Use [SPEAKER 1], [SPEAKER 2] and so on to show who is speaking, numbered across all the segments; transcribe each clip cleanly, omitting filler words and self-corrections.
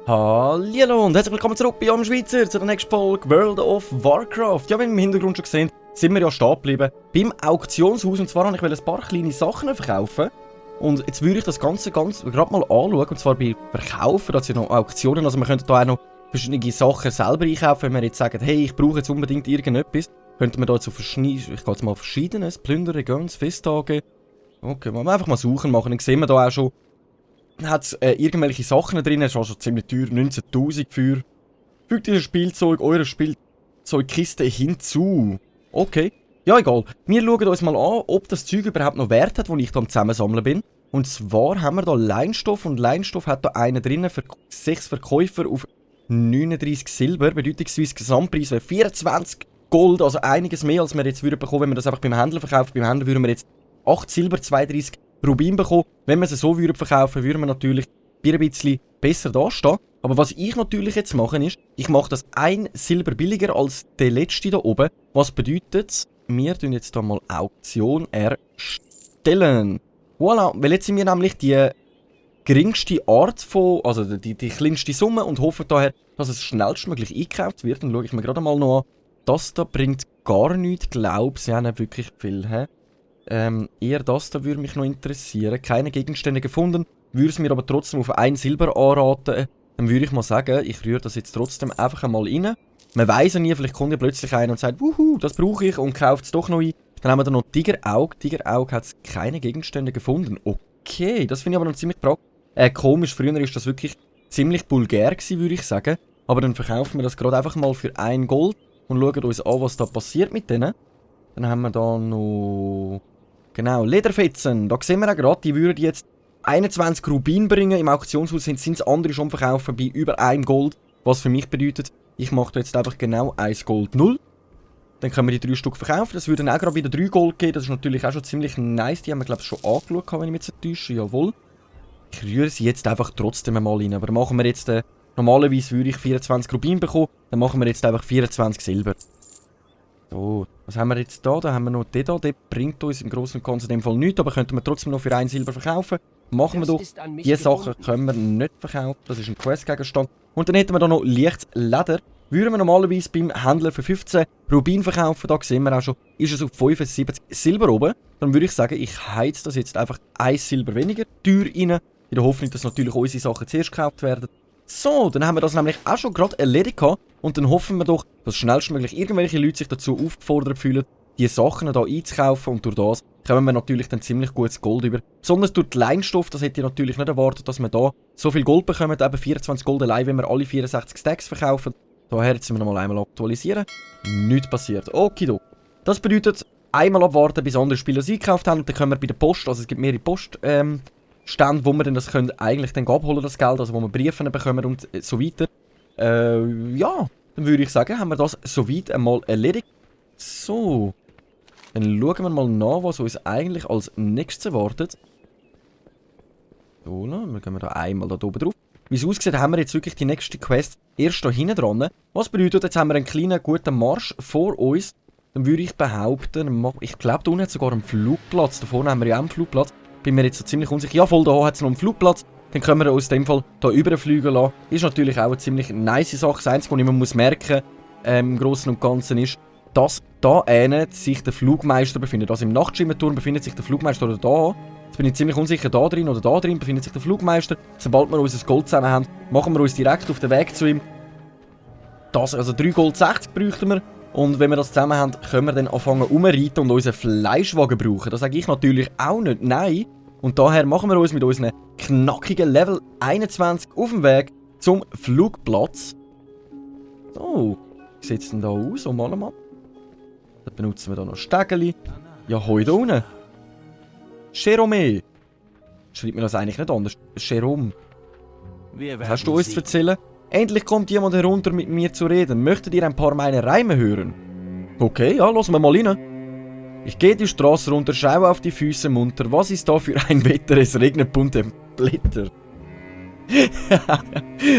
[SPEAKER 1] Hallo und herzlich willkommen zurück bei Am Schweizer zu der nächsten Folge World of Warcraft. Ja, wie ihr im Hintergrund schon gesehen sind wir ja stehen geblieben beim Auktionshaus. Und zwar wollte ich ein paar kleine Sachen verkaufen. Und jetzt würde ich das Ganze gerade mal anschauen. Und zwar bei Verkaufen, das sind noch Auktionen. Also wir könnten hier auch noch verschiedene Sachen selber einkaufen. Wenn wir jetzt sagen, hey, ich brauche jetzt unbedingt irgendetwas, könnten wir da so ich gehe jetzt mal Verschiedenes, Plündern, Guns, Festtage. Okay, wollen wir einfach mal suchen machen. Dann sehen wir da auch schon, hat es irgendwelche Sachen drin, das ist schon ziemlich teuer, 19'000 für. Fügt ihr Spielzeug, eure Spielzeugkiste hinzu. Okay, ja egal. Wir schauen uns mal an, ob das Zeug überhaupt noch Wert hat, wo ich da am Zusammensammeln bin. Und zwar haben wir da Leinstoff und Leinstoff hat da einen drin für 6 Verkäufer auf 39 Silber. Bedeutungsweise Gesamtpreis wäre 24 Gold, also einiges mehr als wir jetzt würden bekommen, wenn wir das einfach beim Händler verkaufen. Beim Händler würden wir jetzt 8 Silber, 32 Rubin bekommen. Wenn wir sie so verkaufen würden wir natürlich ein bisschen besser dastehen. Aber was ich natürlich jetzt mache ist, ich mache das 1 Silber billiger als der letzte da oben. Was bedeutet, wir tun jetzt hier mal Auktion erstellen. Voilà, weil jetzt sind wir nämlich die geringste Art von, also die kleinste Summe und hoffen daher, dass es schnellstmöglich eingekauft wird. Dann schaue ich mir gerade mal noch an. Das da bringt gar nichts, glaube ich, nicht wirklich viel. He? Eher das da würde mich noch interessieren. Keine Gegenstände gefunden, würde es mir aber trotzdem auf 1 Silber anraten. Dann würde ich mal sagen, ich rühre das jetzt trotzdem einfach einmal rein. Man weiss ja nie, vielleicht kommt ja plötzlich einer und sagt, wuhu, das brauche ich und kauft es doch noch ein. Dann haben wir da noch Tigerauge. Tigerauge hat keine Gegenstände gefunden. Okay, das finde ich aber noch ziemlich komisch. Früher ist das wirklich ziemlich vulgär gewesen, würde ich sagen. Aber dann verkaufen wir das gerade einfach mal für 1 Gold und schauen uns an, was da passiert mit denen. Dann haben wir da noch... Genau, Lederfetzen. Da sehen wir auch gerade, die würden jetzt 21 Rubin bringen. Im Auktionshaus sind es andere schon verkaufen bei über 1 Gold. Was für mich bedeutet, ich mache da jetzt einfach genau 1 Gold 0. Dann können wir die 3 Stück verkaufen. Das würde dann auch gerade wieder 3 Gold geben. Das ist natürlich auch schon ziemlich nice. Die haben wir, glaube ich, schon angeschaut, wenn ich mich jetzt täusche. Jawohl. Ich rühre sie jetzt einfach trotzdem einmal rein. Aber machen wir jetzt, normalerweise würde ich 24 Rubin bekommen. Dann machen wir jetzt einfach 24 Silber. So, was haben wir jetzt da? Da haben wir noch den da. Der bringt uns im Großen und Ganzen in dem Fall nichts, aber könnten wir trotzdem noch für 1 Silber verkaufen. Machen wir doch. Diese Sachen können wir nicht verkaufen. Das ist ein Questgegenstand. Und dann hätten wir da noch leichtes Leder. Würden wir normalerweise beim Händler für 15 Rubin verkaufen, da sehen wir auch schon, ist es auf 75 Silber oben. Dann würde ich sagen, ich heiz das jetzt einfach 1 Silber weniger teuer rein. In der Hoffnung, dass natürlich unsere Sachen zuerst gekauft werden. So, dann haben wir das nämlich auch schon gerade erledigt gehabt. Und dann hoffen wir doch, dass schnellstmöglich irgendwelche Leute sich dazu aufgefordert fühlen, diese Sachen hier einzukaufen. Und durch das kommen wir natürlich dann ziemlich gutes Gold über. Besonders durch den Leinstoff, das hätte ich natürlich nicht erwartet, dass wir da so viel Gold bekommen. Eben 24 Gold allein, wenn wir alle 64 Stacks verkaufen. Daher jetzt müssen wir noch einmal aktualisieren. Nichts passiert. Okido. Das bedeutet, einmal abwarten, bis andere Spieler es eingekauft haben. Und dann können wir bei der Post, also es gibt mehrere Poststände, wo wir dann das können eigentlich dann abholen, das Geld, also wo wir Briefe bekommen und so weiter. Ja, dann würde ich sagen, haben wir das soweit einmal erledigt. So. Dann schauen wir mal nach, was uns eigentlich als nächstes erwartet. So, dann gehen wir da einmal da oben drauf. Wie es aussieht, haben wir jetzt wirklich die nächste Quest erst da hinten dran. Was bedeutet, jetzt haben wir einen kleinen, guten Marsch vor uns. Dann würde ich behaupten, ich glaube, da unten hat sogar einen Flugplatz. Da vorne haben wir ja auch einen Flugplatz. Bin mir jetzt so ziemlich unsicher. Ja, voll, da hat es noch einen Flugplatz. Dann können wir aus dem Fall hier überfliegen lassen. Ist natürlich auch eine ziemlich nice Sache. Das Einzige, was ich mir merken muss, im Großen und Ganzen ist, dass da sich der Flugmeister befindet. Also im Nachtschimmerturm befindet sich der Flugmeister oder da. Jetzt bin ich ziemlich unsicher, da drin oder da drin befindet sich der Flugmeister. Sobald wir unser Gold zusammen haben, machen wir uns direkt auf den Weg zu ihm. Also 3 Gold 60 bräuchten wir. Und wenn wir das zusammen haben, können wir dann anfangen umreiten und unseren Fleischwagen brauchen. Das sage ich natürlich auch nicht nein. Und daher machen wir uns mit unseren knackigen Level 21 auf dem Weg zum Flugplatz. So, wie sieht es denn da aus? Oh Mann. Dann benutzen wir da noch Stegeli. Ja, hoi da unten. Jerome. Schreibt mir das eigentlich nicht anders. Jerome. Was hast du uns zu erzählen? Endlich kommt jemand herunter mit mir zu reden. Möchtet ihr ein paar meiner Reime hören? Okay, ja, lassen wir mal rein. Ich gehe die Straße runter, schaue auf die Füße munter. Was ist da für ein Wetter? Es regnet bunte Blätter.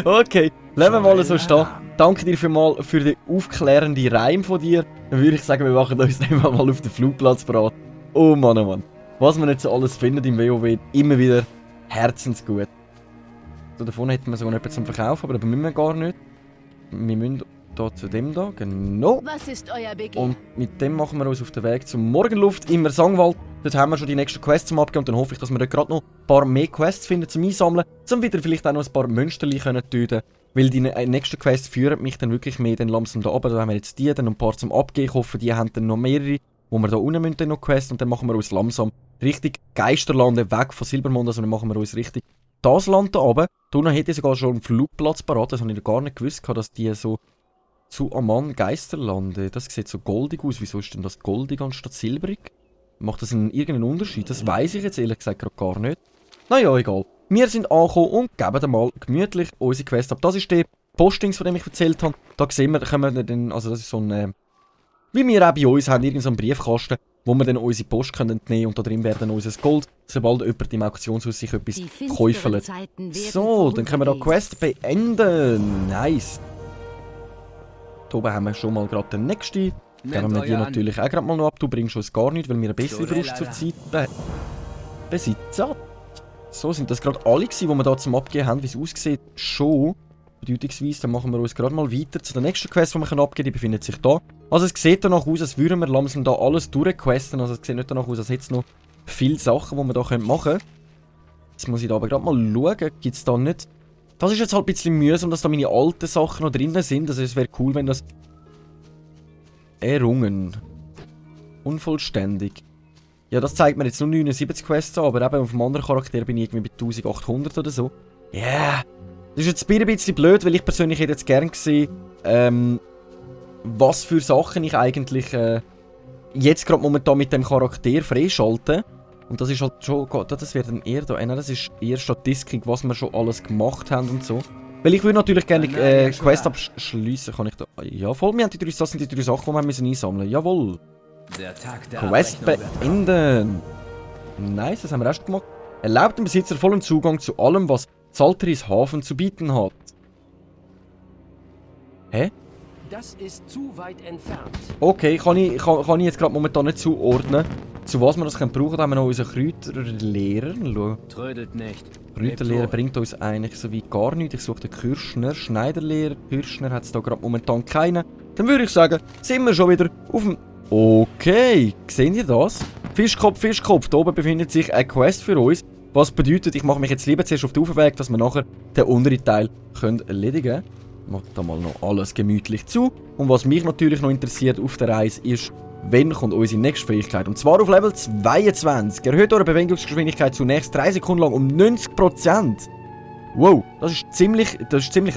[SPEAKER 1] Okay, Lassen wir mal so stehen. Danke dir für den aufklärenden Reim von dir. Dann würde ich sagen, wir machen uns dann mal auf den Flugplatz bereit. Oh Mann, oh Mann. Was man nicht so alles findet im WoW, immer wieder herzensgut. So, davon hätten wir sogar noch etwas zum Verkaufen, aber das müssen wir gar nicht. Wir müssen hier zu dem da, genau.
[SPEAKER 2] Was ist euer Begehren?
[SPEAKER 1] Und mit dem machen wir uns auf den Weg zum Morgenluft im Sangwald. Dort haben wir schon die nächsten Quests zum Abgeben und dann hoffe ich, dass wir dort gerade noch ein paar mehr Quests finden zum Einsammeln, zum wieder vielleicht auch noch ein paar Münsterli töten können. Weil die nächsten Quests führen mich dann wirklich mehr den langsam da runter. Da haben wir jetzt die, dann ein paar zum Abgeben. Ich hoffe, die haben dann noch mehrere, wo wir da unten müssen dann noch Quests und dann machen wir uns langsam richtig Geisterlande weg von Silbermond. Also dann machen wir uns richtig das Land da runter. Da unten hätte ich sogar schon einen Flugplatz parat. Das habe ich gar nicht gewusst, dass die so zu Amman Geisterlande. Das sieht so goldig aus. Wieso ist denn das goldig anstatt silbrig? Macht das irgendeinen Unterschied? Das weiß ich jetzt ehrlich gesagt gerade gar nicht. Naja, egal. Wir sind angekommen und geben dann mal gemütlich unsere Quest ab. Das ist der Postings, von dem ich erzählt habe. Da sehen wir, können wir dann, also das ist so ein, wie wir auch bei uns haben, irgendeinen so Briefkasten, wo wir dann unsere Post können nehmen und da drin wäre dann unser Gold, sobald jemand im Auktionshaus sich etwas käufelt. So, dann können wir da Quest beenden. Nice. Hier oben haben wir schon mal gerade den nächsten. Geben wir die natürlich auch gerade mal noch ab. Du bringst uns gar nichts, weil wir eine bessere Brust zur Zeit besitzen. So, sind das gerade alle gewesen, die wir da zum Abgeben haben, wie es aussieht? Schon. Bedeutungsweise, dann machen wir uns gerade mal weiter zu der nächsten Quest, die wir abgeben können. Die befindet sich da. Also es sieht danach aus, als würden wir langsam da alles durchquesten. Also es sieht nicht danach aus, als hätte es noch viele Sachen, die wir da machen können. Jetzt muss ich da aber gerade mal schauen. Gibt es da nicht... Das ist jetzt halt ein bisschen mühsam, dass da meine alten Sachen noch drin sind. Also es wäre cool, wenn das... Errungen. Unvollständig. Ja, das zeigt mir jetzt nur 79 Quests an, aber eben auf dem anderen Charakter bin ich irgendwie bei 1800 oder so. Yeah! Das ist jetzt ein bisschen blöd, weil ich persönlich hätte jetzt gern gesehen, was für Sachen ich eigentlich jetzt gerade momentan mit dem Charakter freischalte. Und das ist halt schon, das wäre dann eher da, das ist eher Statistik, was wir schon alles gemacht haben und so. Weil ich würde natürlich gerne Quest abschließen, kann ich da... Ja, voll, wir haben das sind die drei Sachen, die wir müssen einsammeln müssen. Jawohl. Quest beenden. Nice, das haben wir erst gemacht. Erlaubt dem Besitzer vollen Zugang zu allem, was Zalteris Hafen zu bieten hat. Hä?
[SPEAKER 3] Das ist zu weit entfernt.
[SPEAKER 1] Okay, kann ich jetzt gerade momentan nicht zuordnen, zu was wir das brauchen können. Da haben wir noch unseren Kräuterlehrer.
[SPEAKER 3] Trödelt nicht.
[SPEAKER 1] Kräuterlehrer bringt uns eigentlich so wie gar nichts. Ich suche den Kürschner, Schneiderlehrer. Kürschner hat es da gerade momentan keinen. Dann würde ich sagen, sind wir schon wieder auf dem... Okay, sehen ihr das? Fischkopf, Fischkopf. Da oben befindet sich eine Quest für uns. Was bedeutet, ich mache mich jetzt lieber zuerst auf den Aufweg, dass wir nachher den unteren Teil erledigen können. Ich mache da mal noch alles gemütlich zu. Und was mich natürlich noch interessiert auf der Reise ist, wann kommt unsere nächste Fähigkeit. Und zwar auf Level 22. Erhöht eure Bewegungsgeschwindigkeit zunächst 3 Sekunden lang um 90%. Wow, das ist ziemlich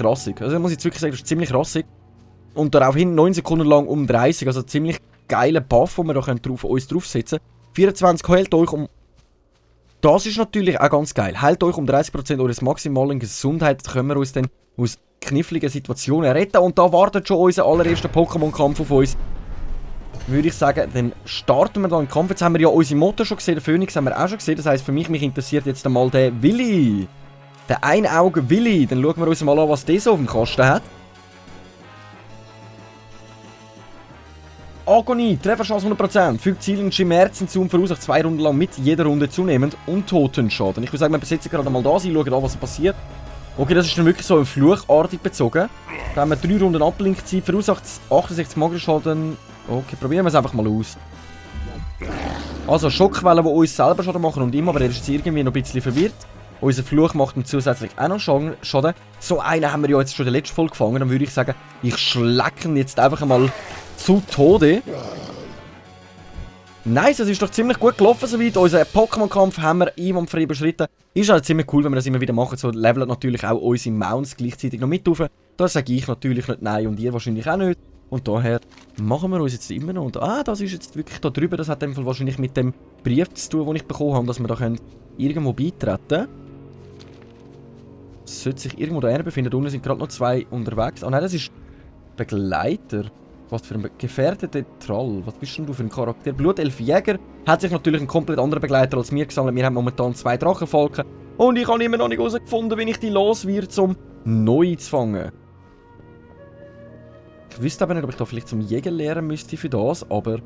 [SPEAKER 1] rassig. Also muss ich jetzt wirklich sagen, das ist ziemlich rassig. Und daraufhin 9 Sekunden lang um 30. Also ziemlich geiler Buff, den wir da uns draufsetzen können. 24 heilt euch um... Das ist natürlich auch ganz geil. Heilt euch um 30% eures maximalen Gesundheit. Können wir uns dann aus kniffligen Situationen retten. Und da wartet schon unser allererster Pokémon-Kampf auf uns. Würde ich sagen, dann starten wir da den Kampf. Jetzt haben wir ja unsere Motor schon gesehen, den Phoenix haben wir auch schon gesehen. Das heisst, für mich interessiert jetzt einmal der Willi. Der Einauge Willi. Dann schauen wir uns mal an, was der so auf dem Kasten hat. Agonie, Trefferchance 100%, fügt Zielen Schmerzen zu und verursacht 2 Runden lang mit jeder Runde zunehmend Untotenschaden. Ich würde sagen, wir besetzen gerade mal das ein, schauen an, was passiert. Okay, das ist dann wirklich so ein fluchartig bezogen. Da haben wir 3 Runden Abblinkzeit, verursacht 68 Magieschaden. Okay, probieren wir es einfach mal aus. Also Schockwellen, die uns selber Schaden machen und immer, aber er ist jetzt irgendwie noch ein bisschen verwirrt. Unser Fluch macht ihm zusätzlich auch noch Schaden. So einen haben wir ja jetzt schon in der letzten Folge gefangen, dann würde ich sagen, ich schlecke ihn jetzt einfach mal zu Tode. Nice, das ist doch ziemlich gut gelaufen soweit. Unser Pokémon-Kampf haben wir einwandfrei überschritten. Ist halt ziemlich cool, wenn wir das immer wieder machen. So leveln natürlich auch unsere Mounts gleichzeitig noch mit auf. Da sage ich natürlich nicht nein und ihr wahrscheinlich auch nicht. Und daher machen wir uns jetzt immer noch. Und das ist jetzt wirklich da drüber. Das hat in dem Fall wahrscheinlich mit dem Brief zu tun, den ich bekommen habe, dass wir da irgendwo beitreten können. Es sollte sich irgendwo da befinden. Da unten sind gerade noch 2 unterwegs. Nein, das ist Begleiter. Was für ein gefährdeter Troll. Was bist denn du für ein Charakter? Blutelf-Jäger hat sich natürlich einen komplett anderen Begleiter als mir gesammelt. Wir haben momentan 2 Drachenfalken. Und ich habe immer noch nicht herausgefunden, wie ich die los wird, um neu zu fangen. Ich wüsste aber nicht, ob ich da vielleicht zum Jäger lernen müsste für das, aber...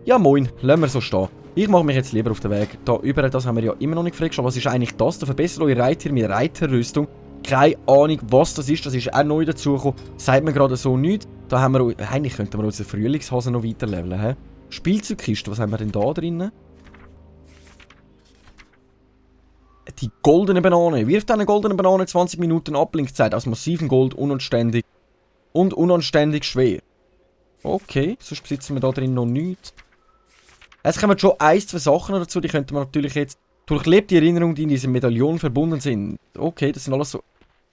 [SPEAKER 1] Ja moin, lassen wir so stehen. Ich mache mich jetzt lieber auf den Weg. Da über das haben wir ja immer noch nicht freigeschaltet. Was ist eigentlich das? Da verbessert eure Reittiere mit Reiterrüstung. Keine Ahnung, was das ist. Das ist auch neu dazugekommen. Sagt mir gerade so nichts. Da haben wir... Eigentlich könnten wir unsere Frühlingshase noch weiter leveln. He? Spielzeugkiste, was haben wir denn da drinnen? Die goldene Banane. Wirft eine goldene Banane 20 Minuten Abblinkzeit aus massivem Gold, unanständig und unanständig schwer. Okay, sonst besitzen wir da drin noch nichts. Es kommen schon 1, 2 Sachen dazu, die könnte man natürlich jetzt... Durchlebt die Erinnerungen, die in diesem Medaillon verbunden sind. Okay, das sind alles so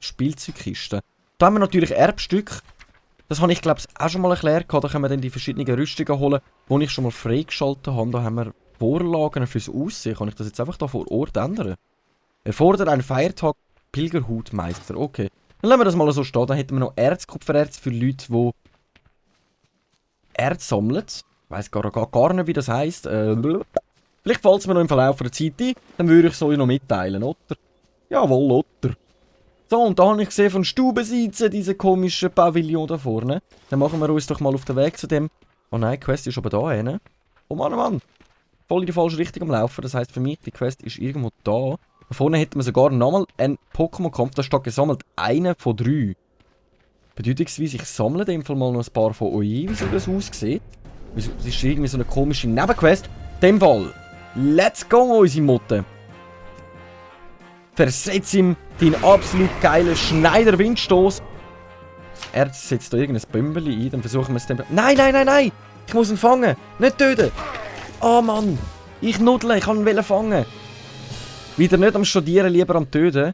[SPEAKER 1] Spielzeugkisten. Da haben wir natürlich Erbstück. Das habe ich, glaube ich, auch schon mal erklärt. Da können wir dann die verschiedenen Rüstungen holen, die ich schon mal freigeschaltet habe. Da haben wir Vorlagen fürs Aussehen. Kann ich das jetzt einfach da vor Ort ändern? Erfordert einen Feiertag Pilgerhutmeister. Okay. Dann lassen wir das mal so stehen. Dann hätten wir noch Erzkupfererz für Leute, die Erz sammeln. Ich weiss gar nicht, wie das heisst. Vielleicht fällt es mir noch im Verlauf der Zeit ein. Dann würde ich es euch noch mitteilen, oder? Jawohl, oder? So, und da habe ich gesehen von Stubenseite, diesen komischen Pavillon da vorne. Dann machen wir uns doch mal auf den Weg zu dem... Oh nein, die Quest ist aber da hin. Oh Mann, oh Mann. Voll in die falsche Richtung am Laufen. Das heisst für mich, die Quest ist irgendwo da. Da vorne hätten wir sogar nochmal einen Pokémon-Kampf. Da steht gesammelt einer von 3. Bedeutungsweise, ich sammle in dem Fall mal noch ein paar von euch, wie so das aussieht. Das ist irgendwie so eine komische Nebenquest. In dem Fall, let's go, unsere Motte. Versetz ihm deinen absolut geilen Schneider-Windstoß. Er setzt da irgendein Bömbeli ein, dann versuchen wir es dem... Nein, nein, nein, nein! Ich muss ihn fangen! Nicht töten! Oh Mann! Ich nudle, ich kann ihn fangen! Wieder nicht am Studieren, lieber am Töten.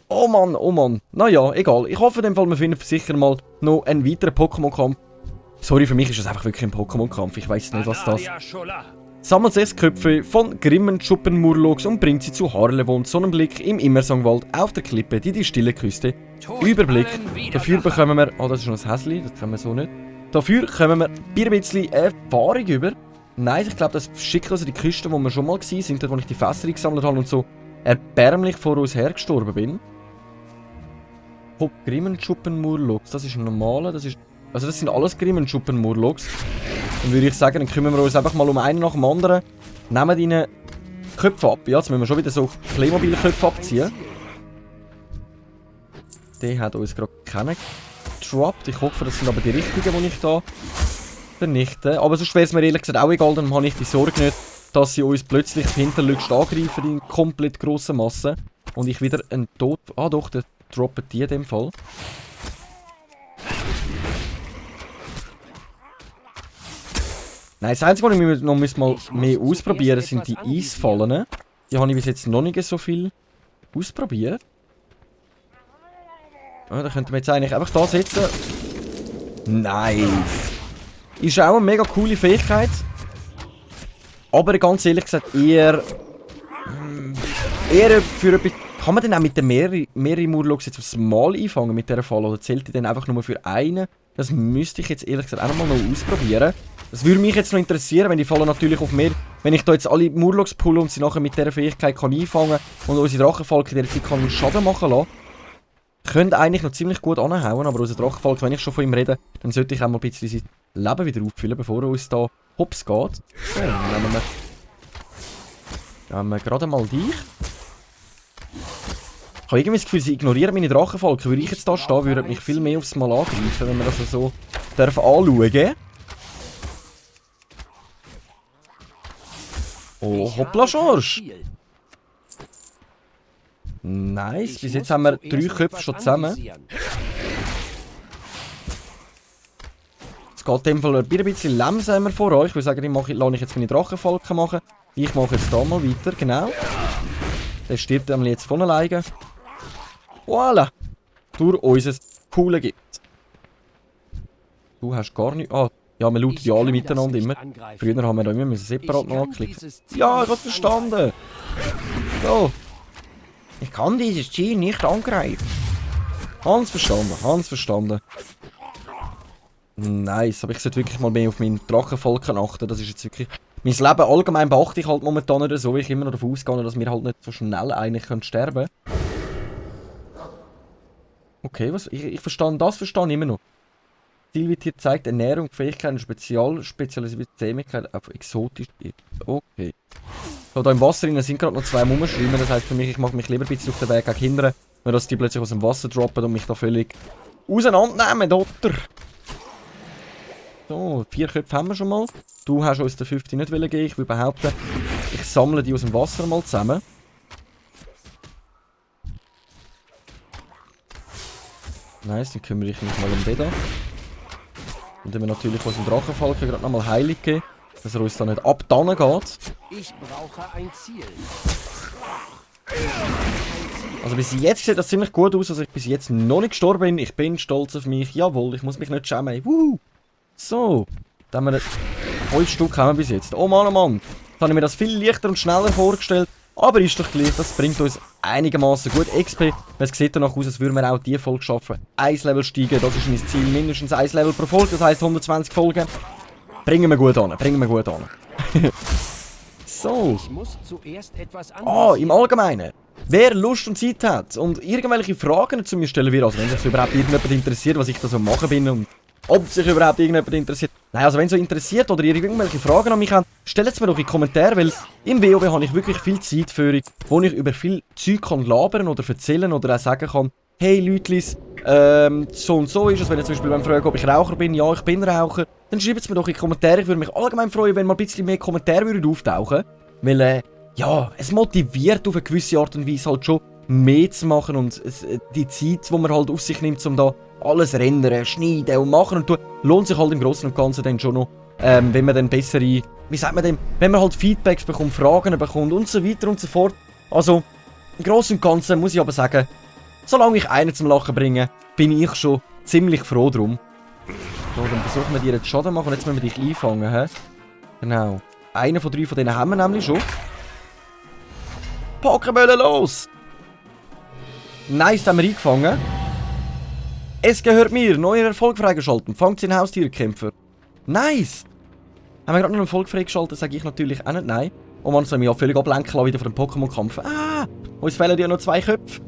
[SPEAKER 1] Oh Mann, oh Mann. Naja, egal. Ich hoffe in dem Fall, wir finden sicher mal noch einen weiteren Pokémon-Kampf. Sorry, für mich ist das einfach wirklich ein Pokémon-Kampf. Ich weiß nicht, was das... Sammelt 6 Köpfe von Grimmen-Schuppen-Murlocs und bringt sie zu Harlewond Sonnenblick im Immersangwald auf der Klippe, die stille Küste überblickt. Dafür bekommen wir... Oh, das ist noch ein Häsli, das können wir so nicht. Dafür kommen wir ein bisschen Erfahrung über. Nice, ich glaube, das schickt also die Küste, wo wir schon mal waren, dort wo ich die Fässer gesammelt habe und so erbärmlich vor uns hergestorben bin. Hopp, Grimmen-Schuppen-Murlocs, das ist ein normaler, das ist... Also das sind alles Grimmen-Schuppen-Murlocs. Dann würde ich sagen, dann kümmern wir uns einfach mal um einen nach dem anderen. Nehmen deine Köpfe ab. Ja, jetzt müssen wir schon wieder so Playmobil-Köpfe abziehen. Der hat uns gerade keinen gedroppt. Ich hoffe, das sind aber die richtigen, die ich da vernichte. Aber sonst wäre es mir ehrlich gesagt auch egal, dann habe ich die Sorge nicht, dass sie uns plötzlich hinterlückst angreifen in komplett grossen Massen. Und ich wieder einen Tod... Ah doch, der droppt die in dem Fall. Nein, das Einzige, was ich noch mal mehr ausprobieren sind die Eisfallen. Die habe ich bis jetzt noch nicht so viel ausprobiert. Ja, da könnten wir jetzt eigentlich einfach da setzen. Nice. Ist auch eine mega coole Fähigkeit. Aber ganz ehrlich gesagt eher für etwas... Kann man denn auch mit den mehreren Murlocs jetzt aufs Mal einfangen mit dieser Falle? Oder zählt die dann einfach nur für einen? Das müsste ich jetzt ehrlich gesagt auch noch mal ausprobieren. Das würde mich jetzt noch interessieren, wenn die Falle natürlich auf mehr... Wenn ich da jetzt alle Murlocs pulle und sie nachher mit dieser Fähigkeit kann einfangen und unsere Drachenfalke in der Zeit kann Schaden machen lassen. Könnte eigentlich noch ziemlich gut anhauen, aber unser Drachenfalke, wenn ich schon von ihm rede, dann sollte ich auch mal ein bisschen sein Leben wieder auffüllen, bevor er uns da hops geht. So, dann nehmen wir gerade mal dich. Ich habe irgendwie das Gefühl, sie ignorieren meine Drachenfalken. Würde ich jetzt da stehen, würde mich viel mehr aufs Mal angreifen, wenn wir das so anschauen. Oh, hoppla, Schorsch! Nice, bis jetzt haben wir 3 Köpfe schon zusammen. Es geht in dem Fall ein bisschen langsamer vor euch. Ich würde sagen, lasse ich jetzt meine Drachenfalken machen. Ich mache jetzt da mal weiter, genau. Der stirbt nämlich jetzt von alleine. Voilà! Durch unser cooles Gift. Du hast gar nicht... Ah, ja, wir looten ja alle miteinander immer. Früher haben wir da immer separat noch anklicken. Ja, ich hab's verstanden! So. Ich kann dieses Ziel nicht angreifen. Hans verstanden. Nice, aber ich sollte wirklich mal mehr auf meinen Drachenfalken achten. Das ist jetzt wirklich... Mein Leben allgemein beachte ich halt momentan nicht so, wie ich immer noch davon ausgehe, dass wir halt nicht so schnell eigentlich sterben können. Okay, was? Ich verstehe das immer noch. Stilvitier zeigt Ernährung, Fähigkeiten, spezialisierte Fähigkeiten auf exotisch. Okay. So, da im Wasser sind gerade noch 2 Mummenschwimmen. Das heisst für mich, ich mache mich lieber ein bisschen auf den Weg gegen hindern, wenn dass die plötzlich aus dem Wasser droppen und mich da völlig auseinandernehmen, Dotter. So, 4 Köpfe haben wir schon mal. Du hast uns den 50 nicht geben. Ich will behaupten, ich sammle die aus dem Wasser mal zusammen. Nice, dann kümmere ich mich mal um den da. Und dann wir natürlich unseren Drachenfalken gerade nochmal heilig geben, dass er uns da nicht abdannen geht.
[SPEAKER 3] Ich brauche ein Ziel.
[SPEAKER 1] Also bis jetzt sieht das ziemlich gut aus, dass ich bis jetzt noch nicht gestorben bin. Ich bin stolz auf mich. Jawohl, ich muss mich nicht schämen. So, dann haben wir 5 Stück haben wir bis jetzt. Oh Mann, oh Mann. Jetzt habe ich mir das viel leichter und schneller vorgestellt. Aber ist doch gleich, das bringt uns einigermaßen gut XP. Es sieht danach aus, als würden wir auch diese Folge schaffen. 1 Level steigen, das ist mein Ziel. Mindestens 1 Level pro Folge, das heisst 120 Folgen. Bringen wir gut an, bringen wir gut an. So.
[SPEAKER 3] Ich muss zuerst etwas
[SPEAKER 1] Im Allgemeinen. Wer Lust und Zeit hat und irgendwelche Fragen zu mir stellen will, also wenn sich überhaupt irgendjemand interessiert, was ich da so machen bin und ob sich überhaupt irgendjemand interessiert. Nein, also wenn es so interessiert oder ihr irgendwelche Fragen an mich habt, stellt es mir doch in die Kommentare, weil im WoW habe ich wirklich viel Zeit für euch, wo ich über viel Zeug kann labern oder erzählen oder auch sagen kann, hey Leutlis, so und so ist es, wenn ihr zum Beispiel beim fragen, ob ich Raucher bin, ja, ich bin Raucher, dann schreibt es mir doch in die Kommentare. Ich würde mich allgemein freuen, wenn mal ein bisschen mehr Kommentare auftauchen würden, weil, ja, es motiviert auf eine gewisse Art und Weise halt schon mehr zu machen und die Zeit, die man halt auf sich nimmt, um da alles rendern, schneiden und machen und tun, lohnt sich halt im Großen und Ganzen dann schon noch, wenn man dann bessere, wie sagt man denn, wenn man halt Feedbacks bekommt, Fragen bekommt und so weiter und so fort. Also, im Großen und Ganzen muss ich aber sagen, solange ich einen zum Lachen bringe, bin ich schon ziemlich froh drum. So, dann versuchen wir dir jetzt Schaden zu machen und jetzt müssen wir dich einfangen, hä? Genau. Einen von 3 von denen haben wir nämlich schon. Pokémon los! Nice, haben wir eingefangen. Es gehört mir. Neuer Erfolg freigeschalten. Fangt den Haustierkämpfer. Nice! Haben wir gerade noch einen Erfolg freigeschaltet, sage ich natürlich auch nicht nein. Oh man, soll mich ja völlig ablenken lassen wieder von dem Pokémon-Kampf. Uns fehlen ja noch 2 Köpfe.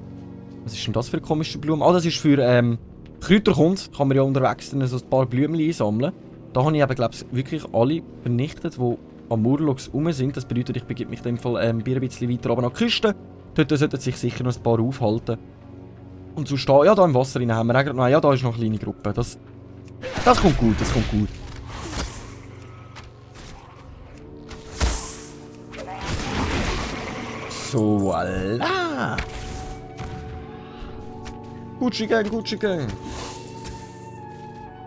[SPEAKER 1] Was ist denn das für eine komische Blume? Das ist für Kräuterkund. Kann man ja unterwegs dann so ein paar Blümchen einsammeln. Da habe ich eben, glaube ich, wirklich alle vernichtet, die am Murlocs rum sind. Das bedeutet, ich begebe mich in dem Fall ein bisschen weiter runter an die Küste. Dort sollten sich sicher noch ein paar aufhalten. Und so stehen, ja, da im Wasser rein haben wir eigentlich noch, ja, da ist noch eine kleine Gruppe. Das kommt gut, das kommt gut. So, voilà. Gucci Gang, Gucci Gang.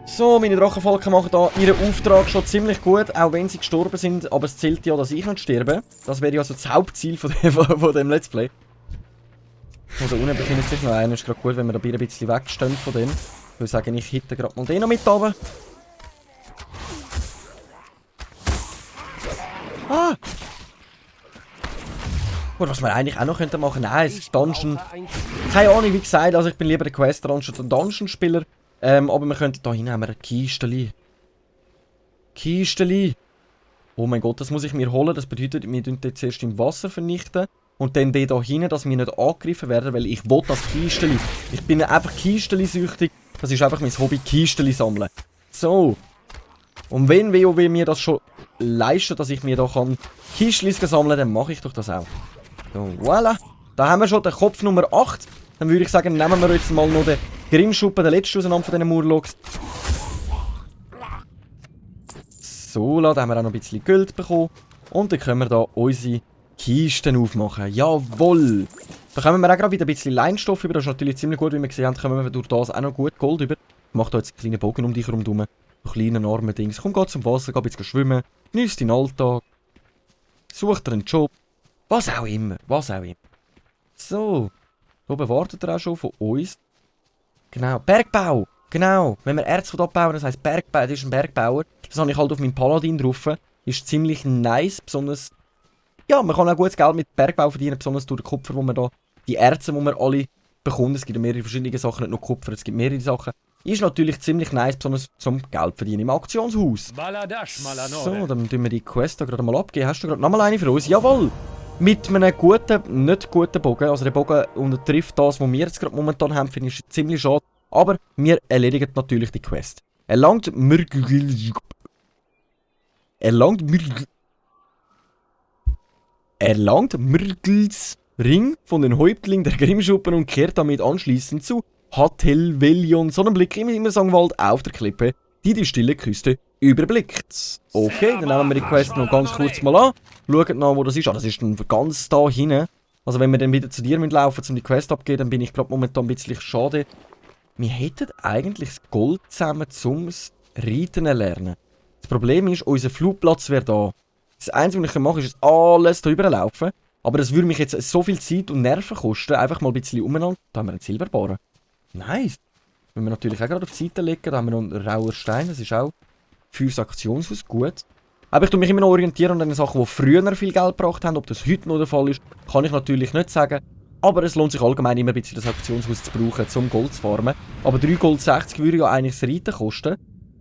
[SPEAKER 1] So, meine Drachenfalken machen da ihren Auftrag schon ziemlich gut, auch wenn sie gestorben sind. Aber es zählt ja, dass ich nicht sterbe. Das wäre ja also das Hauptziel von dem Let's Play. So, da unten befindet sich noch einer. Ist gerade gut, wenn wir da ein bisschen wegstehen von denen. Ich würde sagen, ich hitte gerade mal den noch mit runter. Gut, was wir eigentlich auch noch machen könnten, nein, es ist Dungeon. Keine Ahnung, wie gesagt, also ich bin lieber der Quest-Dungeon und Dungeon-Spieler. Aber wir könnten da hinten haben wir ein Kisteli. Kisteli. Oh mein Gott, das muss ich mir holen. Das bedeutet, wir tun den zuerst im Wasser vernichten. Und dann den da hinten, dass wir nicht angegriffen werden, weil ich will das Kisteli. Ich bin einfach Kisteli-süchtig. Das ist einfach mein Hobby, Kisteli sammeln. So. Und wenn WoW mir das schon leistet, dass ich mir da Kistlis sammeln kann, dann mache ich doch das auch. So, voilà. Da haben wir schon den Kopf Nummer 8. Dann würde ich sagen, nehmen wir jetzt mal noch den Grimmschuppen, den letzten auseinander von diesen Murlocs. So, da haben wir auch noch ein bisschen Gold bekommen. Und dann können wir da unsere Kisten aufmachen. Jawohl! Da kommen wir auch gerade wieder ein bisschen Leinstoff über. Das ist natürlich ziemlich gut, wie wir gesehen haben, kommen wir durch das auch noch gut Gold über. Ich mache da jetzt einen kleinen Bogen um dich herum. So kleine, arme Dings. Komm, geh zum Wasser, geh ein bisschen schwimmen. Genieß deinen Alltag. Such dir einen Job. Was auch immer. Was auch immer. So. Da oben wartet er auch schon von uns. Genau. Bergbau. Genau. Wenn wir Erz abbauen, das heisst Bergbau. Das ist ein Bergbauer. Das habe ich halt auf meinem Paladin drauf. Ist ziemlich nice. Besonders. Ja, man kann auch gutes Geld mit Bergbau verdienen. Besonders durch den Kupfer, wo man da. Die Erze, die man alle bekommt. Es gibt mehrere verschiedene Sachen. Nicht nur Kupfer, es gibt mehrere Sachen. Ist natürlich ziemlich nice. Besonders zum Geld verdienen im Auktionshaus. So, dann tun wir die Quest da gerade mal abgeben. Hast du gerade nochmal eine für uns? Jawohl! Mit einem guten, nicht guten Bogen. Also der Bogen untertrifft das, was wir jetzt gerade momentan haben, finde ich ziemlich schade. Aber wir erledigen natürlich die Quest. Erlangt Myrgls Ring von den Häuptlingen der Grimmschuppen und kehrt damit anschließend zu Hatelvelion Sonnenblick im Immersangwald auf der Klippe, die stille Küste überblickt. Okay, dann nehmen wir die Quest noch ganz kurz mal an. Schaut nach, wo das ist. Ah, das ist dann ganz da hinten. Also wenn wir dann wieder zu dir laufen, um die Quest abzugeben, dann bin ich gerade momentan ein bisschen schade. Wir hätten eigentlich das Gold zusammen zum Reiten lernen. Das Problem ist, unser Flugplatz wäre da. Das Einzige, was ich machen kann, ist alles hier rüberlaufen. Aber das würde mich jetzt so viel Zeit und Nerven kosten, einfach mal ein bisschen umeinander. Da haben wir einen Silberbarren. Nice. Wenn wir natürlich auch gerade auf die Seite legen, da haben wir noch einen rauer Stein, das ist auch fürs Aktionshaus gut. Aber ich tue mich immer noch orientieren an den Sachen, die früher viel Geld gebracht haben. Ob das heute noch der Fall ist, kann ich natürlich nicht sagen. Aber es lohnt sich allgemein immer ein bisschen das Aktionshaus zu brauchen, um Gold zu farmen. Aber 3,60 Gold würde ja eigentlich das Reiten kosten.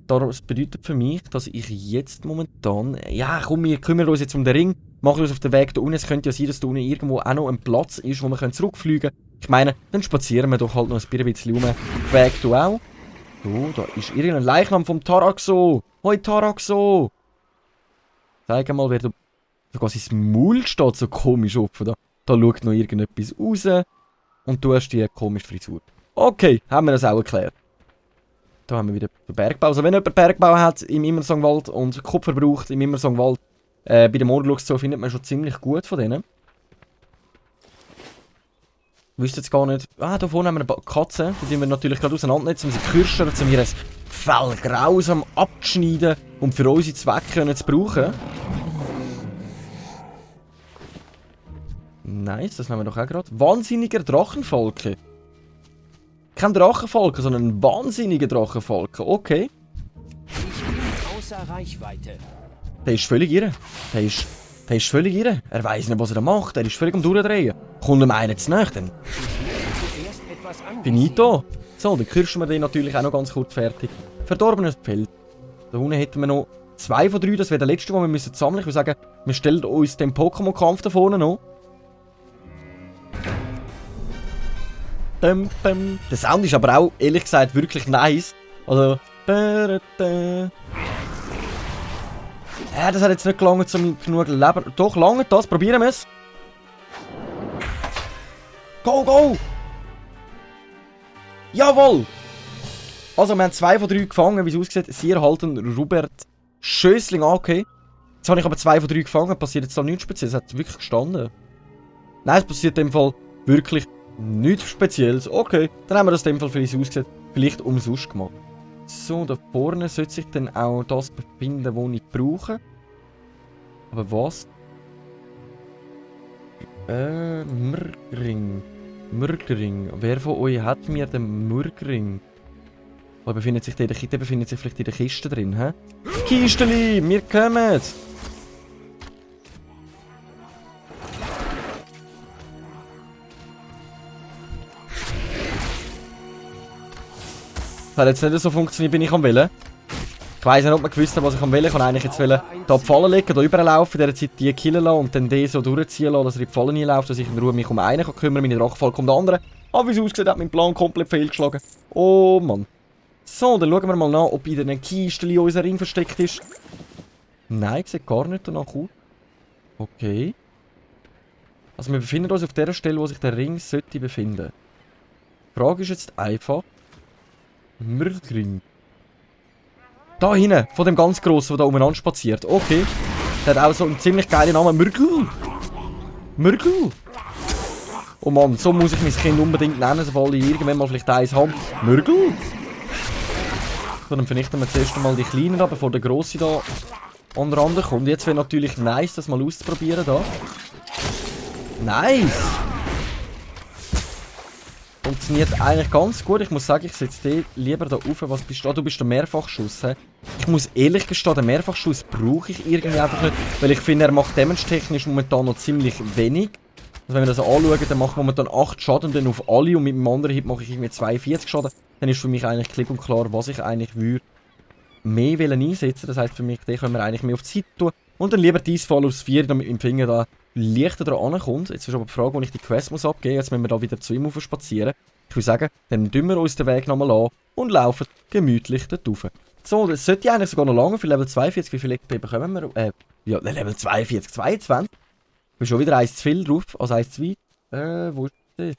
[SPEAKER 1] Das bedeutet für mich, dass ich jetzt momentan... Ja, komm, wir kümmern uns jetzt um den Ring. Machen uns auf den Weg da unten. Es könnte ja sein, dass da unten irgendwo auch noch ein Platz ist, wo wir zurückfliegen können. Ich meine, dann spazieren wir doch halt noch ein bisschen rum. Weg du auch. So, da ist irgendein Leichnam vom Taraxo. Hoi Taraxo. Zeig mal, wer da... Sogar sein Maul steht so komisch offen. Da schaut noch irgendetwas raus. Und du hast die komische Frisur. Okay, haben wir das auch erklärt. Da haben wir wieder den Bergbau. Also wenn jemand Bergbau hat im Immersangwald und Kupfer braucht im Immersangwald, bei den Morgenluchs so findet man schon ziemlich gut von denen. Wisst jetzt gar nicht. Ah, da vorne haben wir eine Katze. Die wir natürlich gerade auseinandernehmen, um sie zu kürschen, um ihr Fell grausam abzuschneiden und für unsere Zwecke zu brauchen. Nice, das nehmen wir doch auch gerade. Wahnsinniger Drachenfalke. Kein Drachenfalke, sondern ein wahnsinniger Drachenfalke. Okay.
[SPEAKER 3] Ich bin außer Reichweite.
[SPEAKER 1] Der ist völlig irre. Der ist völlig irre. Er weiss nicht, was er da macht. Er ist völlig am Durchdrehen. Kommt ihm einer zu nahe, dann finito. So, dann kürschen wir den natürlich auch noch ganz kurz fertig. Verdorbenes Feld. Da unten hätten wir noch 2 von 3. Das wäre der letzte, den wir müssen sammeln. Ich würde sagen, wir stellen uns den Pokémon-Kampf da vorne noch. Der Sound ist aber auch, ehrlich gesagt, wirklich nice. Also... Ja, das hat jetzt nicht gelangt, um genug Leben... Doch, lange das. Probieren wir es. Go, go! Jawohl! Also, wir haben 2 von 3 gefangen, wie es aussieht. Sie erhalten Robert Schössling. Okay. Jetzt habe ich aber 2 von 3 gefangen. Passiert jetzt da nichts Spezielles. Es hat wirklich gestanden. Nein, es passiert in dem Fall wirklich nichts Spezielles. Okay, dann haben wir das in dem Fall für uns ausgesehen. Vielleicht umsonst gemacht. So, da vorne sollte sich dann auch das befinden, was ich brauche. Aber was? Mürgring. Mürgring. Wer von euch hat mir den Mürgring? Der befindet sich vielleicht in der Kiste drin, hä? Kisteli, wir kommen! Das hat jetzt nicht so funktioniert, wie ich am Willen. Ich weiss nicht, ob man gewusst hat, was ich am Willen. Ich kann eigentlich jetzt hier die Pfalle legen, hier überlaufen, in dieser Zeit die killen lassen und dann die so durchziehen lassen, dass er in die Pfalle nie läuft, dass ich in Ruhe mich um einen kann kümmern, meine Drachenfalke um den anderen. Aber wie es aussieht, hat mein Plan komplett fehlgeschlagen. Oh Mann. So, dann schauen wir mal nach, ob in den Kisten unser Ring versteckt ist. Nein, sieht gar nicht danach aus. Okay. Also wir befinden uns auf der Stelle, wo sich der Ring sollte befinden. Die Frage ist jetzt einfach... Mürgring. Da hinten, von dem ganz Grossen, der da umeinander spaziert. Okay. Der hat auch so einen ziemlich geilen Namen. Mürgl. Mürgl. Oh Mann, so muss ich mein Kind unbedingt nennen, sobald ich irgendwann mal vielleicht eins habe. Mürgl. So, dann vernichten wir zuerst einmal die Kleinen da, bevor der Grosse da an den Rand kommt. Jetzt wäre natürlich nice, das mal auszuprobieren da. Nice. Funktioniert eigentlich ganz gut. Ich muss sagen, ich setze dich lieber da rauf. Was bist du? Ah, du bist der Mehrfachschuss. He? Ich muss ehrlich gestehen, den Mehrfachschuss brauche ich irgendwie einfach nicht. Weil ich finde, er macht damage-technisch momentan noch ziemlich wenig. Also wenn wir das anschauen, dann macht er momentan 8 Schaden und dann auf alle. Und mit dem anderen Hit mache ich irgendwie 42 Schaden. Dann ist für mich eigentlich klipp und klar, was ich eigentlich würde mehr einsetzen. Das heisst für mich, den können wir eigentlich mehr auf die Seite tun. Und dann lieber dies Fall aufs 4, damit mein Finger da leichter dran ankommt. Jetzt ist aber die Frage, wo ich die Quest muss abgeben muss. Jetzt müssen wir da wieder zu ihm spazieren. Ich würde sagen, dann tun wir uns den Weg nochmal an und laufen gemütlich dort rauf. So, das sollte eigentlich sogar noch lange für Level 42. Wie viel XP bekommen wir? Ja, Level 42, 22. Ich bin schon wieder eins zu viel drauf, also eins zu weit. Wo ist der?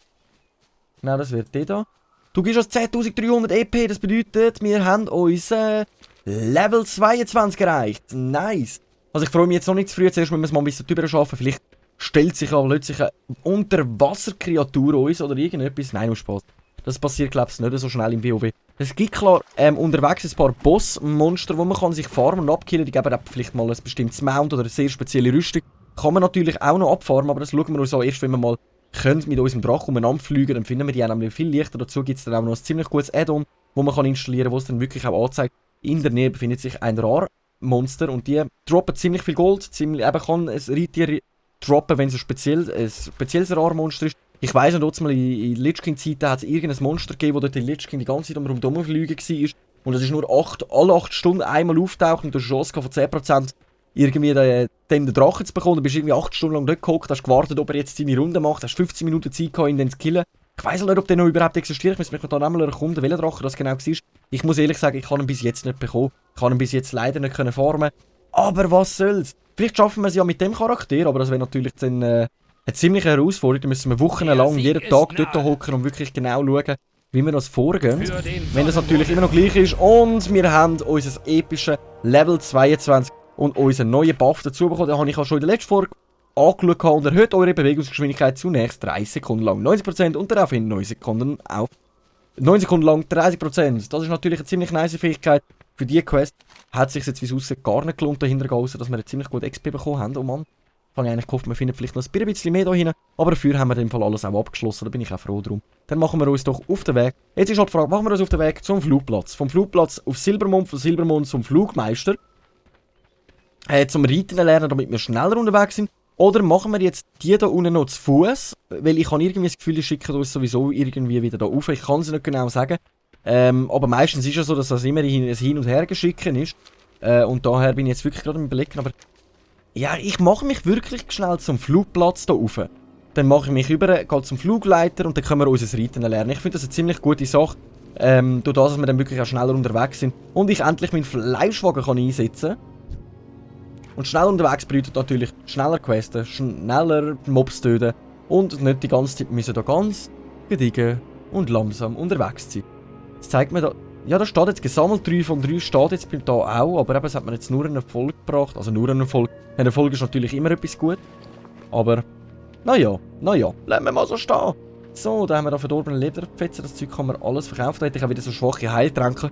[SPEAKER 1] Genau, das wird der da. Du gibst uns 10.300 EP, das bedeutet, wir haben unser Level 22 erreicht. Nice. Also ich freue mich jetzt noch nicht zu früh, zuerst müssen wir es mal ein bisschen drüber schaffen. Vielleicht stellt sich aber plötzlich eine Unterwasserkreatur uns oder irgendetwas. Nein, nur Spaß. Das passiert, glaube ich, nicht so schnell im WoW. Es gibt klar unterwegs ein paar Bossmonster, wo man kann sich farmen und abkillen. Die geben vielleicht mal ein bestimmtes Mount oder eine sehr spezielle Rüstung. Kann man natürlich auch noch abfarmen, aber das schauen wir uns an erst, wenn wir mal können mit unserem Drachen umeinander fliegen. Dann finden wir die auch nämlich viel leichter. Dazu gibt es dann auch noch ein ziemlich gutes Add-on, wo man kann installieren kann, wo es dann wirklich auch anzeigt. In der Nähe befindet sich ein Rar-Monster und die droppen ziemlich viel Gold. Eben kann ein Reittier droppen, wenn es ein spezielles Rar-Monster ist. Ich weiss noch, mal in Lich King-Zeiten hat es irgendein Monster gegeben, das dort in Lich King die ganze Zeit rumfliegen war. Und das ist nur alle 8 Stunden einmal auftaucht und du hast eine Chance von 10% irgendwie den Drachen zu bekommen. Du bist irgendwie 8 Stunden lang dort gehockt, hast gewartet, ob er jetzt seine Runde macht, hast 15 Minuten Zeit gehabt, ihn dann zu killen. Ich weiss nicht, ob der noch überhaupt existiert. Ich muss mich da einmal erkunden, welcher Drache das genau war. Ich muss ehrlich sagen, ich kann ihn bis jetzt nicht bekommen. Ich kann ihn bis jetzt leider nicht farmen. Aber was soll's? Vielleicht schaffen wir es ja mit dem Charakter, aber das wäre natürlich dann eine ziemliche Herausforderung. Da müssen wir wochenlang jeden Tag dort hocken und wirklich genau schauen, wie wir das vorgehen. Wenn das natürlich immer noch gleich ist. Und wir haben unser episches Level 22 und unseren neuen Buff dazu bekommen. Den habe ich auch schon in der letzten Folge angeschaut und erhöht eure Bewegungsgeschwindigkeit zunächst 30 Sekunden lang 90% und daraufhin 9 Sekunden auf 9 Sekunden lang 30%. Das ist natürlich eine ziemlich nice Fähigkeit. Für diese Quest hat es sich jetzt, wie es aussieht, gar nicht gelohnt dahinter zu gehen, dass wir eine ziemlich gute XP bekommen haben. Oh Mann, ich habe eigentlich gehofft, wir finden vielleicht noch ein bisschen mehr da hinten. Aber dafür haben wir in dem Fall alles auch abgeschlossen, da bin ich auch froh drum. Dann machen wir uns doch auf den Weg. Jetzt ist halt die Frage, machen wir uns auf den Weg zum Flugplatz. Vom Flugplatz auf Silbermond, von Silbermond zum Flugmeister. Zum Reiten lernen, damit wir schneller unterwegs sind. Oder machen wir jetzt die da unten noch zu Fuß, weil ich habe irgendwie das Gefühl, die schicken uns sowieso irgendwie wieder da rauf. Ich kann es nicht genau sagen. Aber meistens ist es ja so, dass das immer ein Hin- und Hergeschicken ist. Und daher bin ich jetzt wirklich gerade am Überlegen. Aber ja, ich mache mich wirklich schnell zum Flugplatz da rauf. Dann mache ich mich über, gehe zum Flugleiter und dann können wir unser Reiten lernen. Ich finde das eine ziemlich gute Sache. Durch das, dass wir dann wirklich auch schneller unterwegs sind. Und ich endlich meinen Fleischwagen kann einsetzen kann. Und schnell unterwegs bedeutet natürlich schneller questen, schneller Mobs töten und nicht die ganze Zeit müssen da ganz gediegen und langsam unterwegs sein. Das zeigt mir da, ja, da steht jetzt gesammelt 3 von 3 steht jetzt da auch, aber eben, es hat mir jetzt nur einen Erfolg gebracht, also nur einen Erfolg. Ein Erfolg ist natürlich immer etwas gut, aber naja, lassen wir mal so stehen. So, da haben wir da verdorbene Lederpfetze, das Zeug kann man alles verkaufen, da hätte ich auch wieder so schwache Heiltränke.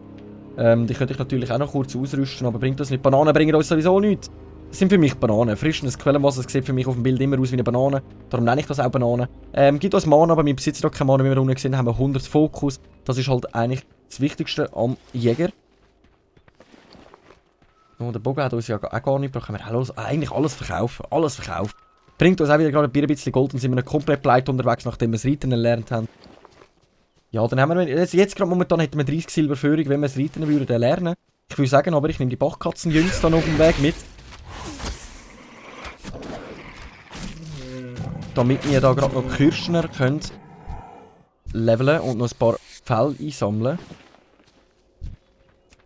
[SPEAKER 1] Die könnte ich natürlich auch noch kurz ausrüsten, aber bringt das nicht. Bananen bringen uns sowieso nichts. Das sind für mich Bananen. Frischendes Quellenwasser, das sieht für mich auf dem Bild immer aus wie eine Banane. Darum nenne ich das auch Bananen. Gibt uns Mana, aber wir besitzen auch keine Mana, wie wir unten gesehen haben. Wir 100 Fokus. Das ist halt eigentlich das Wichtigste am Jäger. Oh, der Bogen hat uns ja auch gar nicht. Da können wir auch eigentlich alles verkaufen. Alles verkauft. Bringt uns auch wieder gerade ein bisschen Gold und sind wir nicht komplett pleite unterwegs, nachdem wir das Reiten erlernt haben. Ja, dann haben wir jetzt gerade momentan hätten wir 30 Silberführung, wenn wir das Reiten würden lernen. Ich würde sagen, aber ich nehme die Bachkatzenjüngs dann auf dem Weg mit. Damit wir da gerade noch Kirschner können leveln und noch ein paar Fell einsammeln.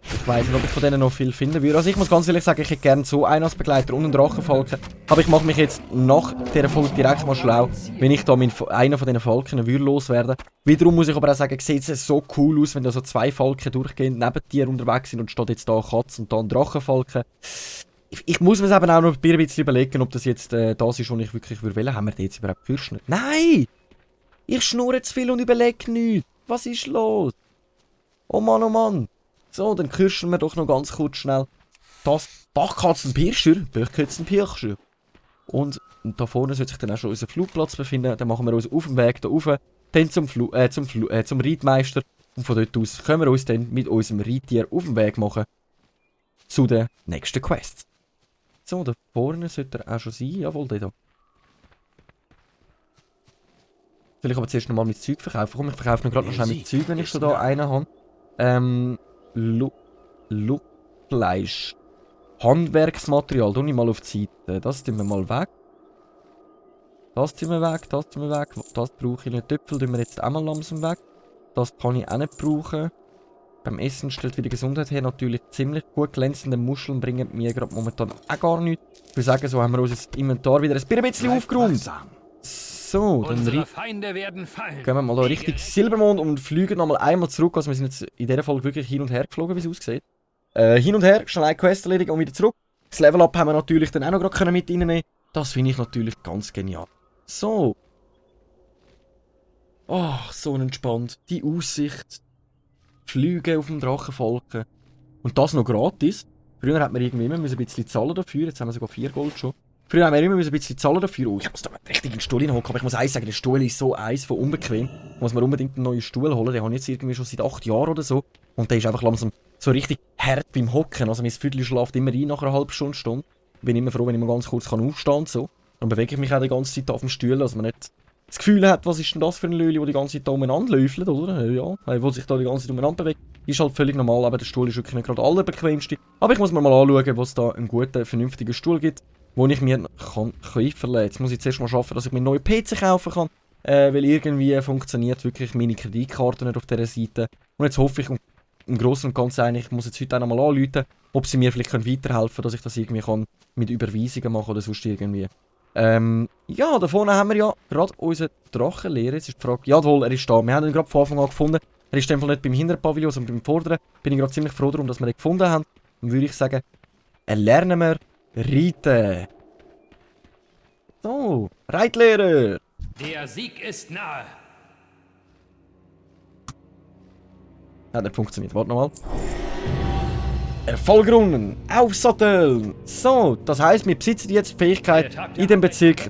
[SPEAKER 1] Ich weiss nicht, ob ich von denen noch viel finden würde. Also ich muss ganz ehrlich sagen, ich hätte gerne so einen als Begleiter und einen Drachenfalken. Aber ich mache mich jetzt nach dieser Folge direkt mal schlau, wenn ich da einen von diesen Falken loswerden. Wiederum muss ich aber auch sagen, sieht es so cool aus, wenn da so 2 Falken durchgehend neben dir unterwegs sind und steht jetzt da eine Katze und da ein Drachenfalken. Ich muss mir eben auch noch ein bisschen überlegen, ob das jetzt das ist, was ich wirklich will. Haben wir den jetzt überhaupt Fürsten? Nein! Ich schnurre zu viel und überlege nichts. Was ist los? Oh Mann, oh Mann. So, dann kürschen wir doch noch ganz kurz schnell das Bachkatzenpirscher. Und da vorne sollte sich dann auch schon unser Flugplatz befinden. Dann machen wir uns auf dem Weg da rauf, dann zum Reitmeister. Und von dort aus können wir uns dann mit unserem Reittier auf den Weg machen zu den nächsten Quests. So, da vorne sollte er auch schon sein. Jawohl, der da. Soll ich aber zuerst nochmal mit Zeug verkaufen? Komm, ich verkaufe noch gerade noch schnell mit Zeug, wenn ich schon da einen habe. Fleisch. Handwerksmaterial. Tue ich mal auf die Seite. Das tun wir mal weg. Das tun wir weg, das tun wir weg. Das brauche ich nicht. Töpfel tun wir jetzt auch mal langsam weg. Das kann ich auch nicht brauchen. Beim Essen stellt wieder Gesundheit her. Natürlich ziemlich gut. Glänzende Muscheln bringen mir gerade momentan auch gar nichts. Ich würde sagen, so haben wir unser Inventar wieder ein bisschen aufgeräumt. So, dann gehen wir mal da Richtung Silbermond und fliegen nochmal einmal zurück. Also wir sind jetzt in dieser Folge wirklich hin und her geflogen, wie es aussieht. Hin und her, schnell eine Quest erledigen und wieder zurück. Das Level-Up haben wir natürlich dann auch noch gerade mit reinnehmen. Das finde ich natürlich ganz genial. So. Oh, so entspannt. Die Aussicht. Fliegen auf dem Drachenfalken. Und das noch gratis. Früher hat man irgendwie immer ein bisschen zahlen dafür. Jetzt haben wir sogar 4 Gold schon. Früher haben wir immer ein bisschen zahlen dafür. Oh, ich muss da mal richtig in den Stuhl hinhocken. Aber ich muss eins sagen, der Stuhl ist so eins von unbequem. Ich muss mir unbedingt einen neuen Stuhl holen. Den habe ich jetzt irgendwie schon seit 8 Jahren oder so. Und der ist einfach langsam so richtig hart beim Hocken. Also mein Viertel schläft immer ein nach einer halben Stunde. Bin immer froh, wenn ich mal ganz kurz aufstehen kann. So. Dann bewege ich mich auch die ganze Zeit auf dem Stuhl, dass man nicht das Gefühl hat, was ist denn das für ein Löli, der die ganze Zeit da umeinander läufelt, oder? Ja, der sich da die ganze Zeit umeinander bewegt. Ist halt völlig normal, aber der Stuhl ist wirklich nicht gerade der allerbequemste. Aber ich muss mir mal anschauen, was da einen guten, vernünftigen Stuhl gibt, wo ich mir kaufen kann. Jetzt muss ich zuerst mal schaffen, dass ich mir einen neuen PC kaufen kann. Weil irgendwie funktioniert wirklich meine Kreditkarte nicht auf dieser Seite. Und jetzt hoffe ich im Großen und Ganzen eigentlich, ich muss jetzt heute auch noch mal anrufen, ob sie mir vielleicht weiterhelfen können, dass ich das irgendwie kann mit Überweisungen machen oder sonst irgendwie. Ja, da vorne haben wir ja gerade unseren Drachenlehrer. Jetzt ist die Frage, jawohl, er ist da. Wir haben ihn gerade von Anfang an gefunden. Er ist in dem Fall nicht beim hinteren Pavillon, sondern beim vorderen. Bin ich gerade ziemlich froh darum, dass wir ihn gefunden haben. Dann würde ich sagen, lernen wir reiten. So, Reitlehrer.
[SPEAKER 3] Der Sieg ist nahe.
[SPEAKER 1] Hat nicht funktioniert. Warte nochmal. Erfolgrunden, aufsatteln. So, das heisst, wir besitzen jetzt die Fähigkeit, in dem Bezirk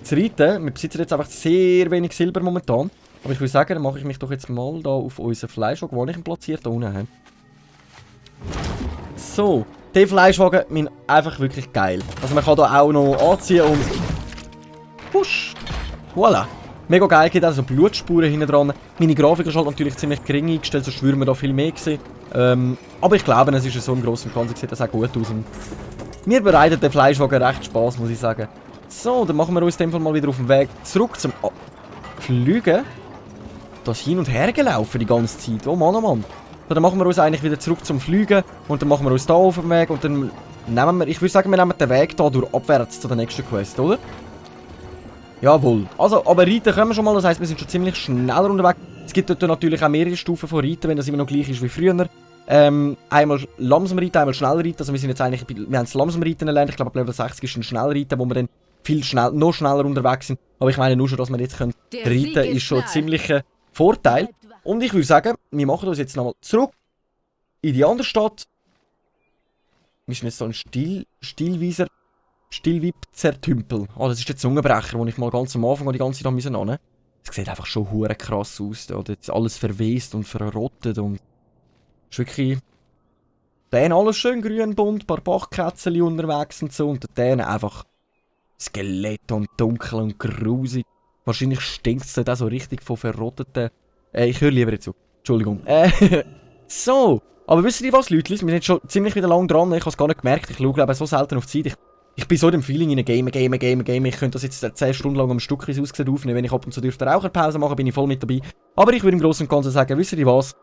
[SPEAKER 1] zu reiten. Wir besitzen jetzt einfach sehr wenig Silber momentan. Aber ich würde sagen, dann mache ich mich doch jetzt mal da auf unseren Fleischwagen, wo ich ihn platziert, da unten habe. So, der Fleischwagen ist einfach wirklich geil. Also man kann da auch noch anziehen und... Push! Voilà! Mega geil, geht also Blutspuren hinten dran. Meine Grafik ist halt natürlich ziemlich gering eingestellt, sonst würden wir da viel mehr sehen. Aber ich glaube, es ist so im Großen und Ganzen, sieht das auch gut aus. Und mir bereitet der Fleischwagen recht Spaß, muss ich sagen. So, dann machen wir uns in dem Fall mal wieder auf den Weg zurück zum Fliegen. Das hin und her gelaufen die ganze Zeit. Oh Mann, oh Mann. So, dann machen wir uns eigentlich wieder zurück zum Fliegen. Und dann machen wir uns da auf den Weg. Und dann nehmen wir, ich würde sagen, wir nehmen den Weg da durch abwärts zu der nächsten Quest, oder? Jawohl. Also, aber reiten können wir schon mal. Das heisst, wir sind schon ziemlich schneller unterwegs. Es gibt dort natürlich auch mehrere Stufen von Reiten, wenn das immer noch gleich ist wie früher. Einmal langsam reiten, einmal schnell reiten. Also wir sind jetzt eigentlich, wir haben das langsam reiten gelernt. Ich glaube, Level 60 ist ein schnell reiten, wo wir dann noch schneller unterwegs sind. Aber ich meine nur schon, dass wir jetzt reiten können, ist schon ein ziemlicher Vorteil. Und ich würde sagen, wir machen uns jetzt nochmal zurück in die andere Stadt. Wir sind jetzt so ein Stillweiser-Tümpel. Oh, das ist der Zungenbrecher, den ich mal ganz am Anfang die ganze Zeit müssen annehmen. Es sieht einfach schon hure krass aus. Da ist alles verwest und verrottet und ist wirklich... Dann alles schön grün, bunt, ein paar Bachkätzchen unterwegs und so. Und dann einfach Skelett und dunkel und grusig. Wahrscheinlich stinkt es dann auch so richtig von verrotteten... ich höre lieber jetzt zu. Entschuldigung. So. Aber wisst ihr was, Leute? Wir sind jetzt schon ziemlich wieder lang dran. Ich habe es gar nicht gemerkt. Ich schaue glaube so selten auf die Zeit. Ich bin so in dem Feeling in Game. Ich könnte das jetzt 10 Stunden lang am Stück ausgesehen aufnehmen. Wenn ich ab und zu dürfte Raucherpause machen, bin ich voll mit dabei. Aber ich würde im Großen und Ganzen sagen, wisst ihr was?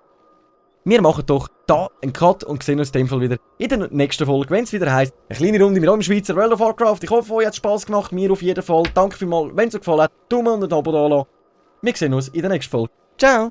[SPEAKER 1] Wir machen doch da einen Cut und sehen uns in dem Fall wieder in der nächsten Folge, wenn es wieder heisst, eine kleine Runde mit eurem Schweizer World of Warcraft. Ich hoffe, euch hat es Spass gemacht, mir auf jeden Fall. Danke vielmals, wenn es euch gefallen hat, Daumen und ein Abo da lassen. Wir sehen uns in der nächsten Folge. Ciao!